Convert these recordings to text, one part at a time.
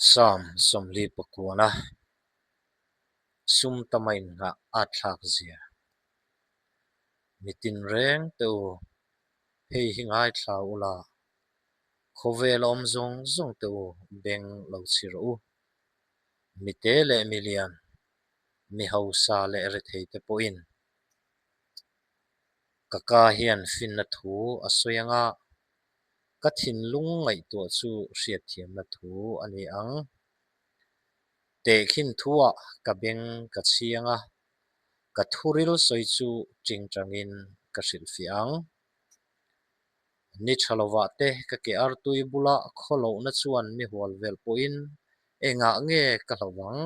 Psalm 49 Sum tama innghah at thlak zia. Mi tinreng te u, hei hi ngaithla ula, khawvel a awm zawng zawng te u beng lo chhi rawh u. Mite leh milian, mi hausa leh rethei te pawhin ka ka hian finna thu a sawi anga ka thinlung ngaihtuah chu hriatthiamna thu a ni ang. Tehkhin thuah ka beng ka chhiang a, ka thuril sawi chu tingtangin ka hrilhfiah ang. Ni tha lovah te ka ke artui bula khawlohna chuan mi hual vel pawhin engah nge ka hlauh ang?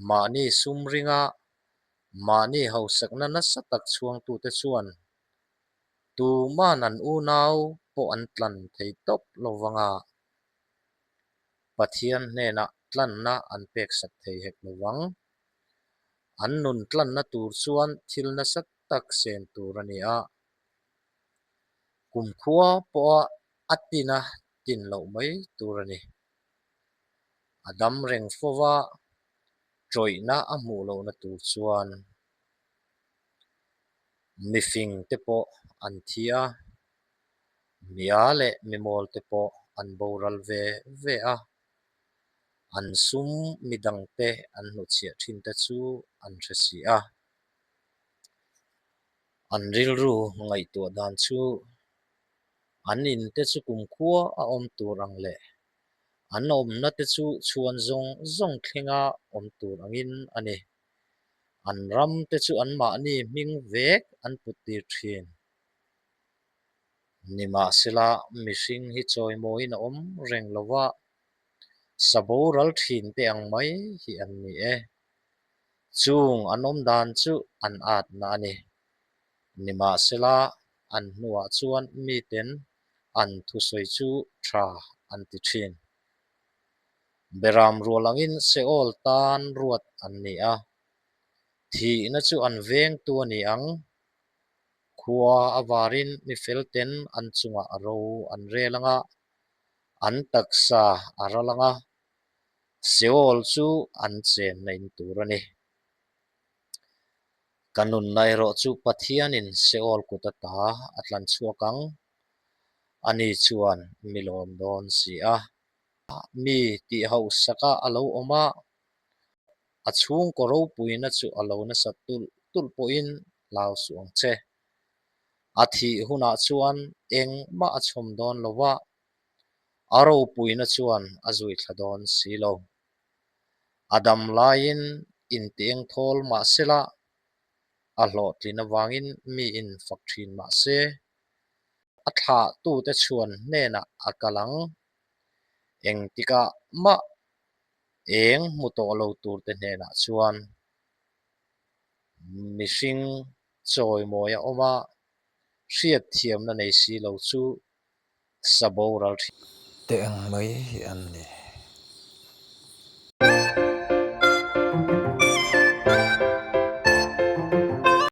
Mahni sum ringa mahni hausakna nasa tak chhuangtute chuan tuman an unau pawh an tlan thei tawp lovang a, Pathian hnenah tlanna an peksak thei hek lovang. An nun tlanna tur chuan thil nasa tak sen tur a ni a, kumkhua pawha a tina tin loh mai tur a ni. A dam reng fova tawihna a hmuh lohna tur chuan mifing te pawh an thi a, mia leh mimawl te pawh an boral ve ve a, an sum midangte an hnutchhiah thin te chu an hre si a. An rilru ngaihtuah dan chu an in te chu kumkhua a awm tur ang leh an awmna te chu chhuan zawng zawng thlenga awm tur angin a ni. An ram te chu anmahni hming vek an put tir thin. Nimahsela, mihring hi chawimawiin a awm reng lo va, sa boral thin te ang mai hi an ni e. Chung an awm dan chu an atna a ni. Nimahsela, an hnuah chuan miten an thusawi chu tha an ti thin. Beram rual angin Seol tan ruat an ni a, thihna chu an vengtu a ni ang. Khua a varin mi felten an chungah ro an rel ang a, an taksa a ral ang a, Seol chu an chenna in tur a ni. Ka nunna erawh chu Pathianin Seol kut ata a tlan chhuak ang, ani chuan mi lawm dawn si a. Mi tih hauhsaka a lo awm a, a chhungkaw ropuina chu a lo nasat tulh tulh pawhin hlau suh ang che. A thih hunah chuan engmah a chhawm dawn lo va, a ropuina chuan a zui thla dawn si lo. A dam laiin intieng thawl mah sela, a hlawhtlin avangin miin fak thin mah se, a thlahtute chhuan hnenah a kal ang. Engtikah mah eng hmu tawh lo turte hnenah chuan mihring chawimawi a awm a, hriatthiamna nei si lo chu sa boral thin. Te ang mai hi an ni.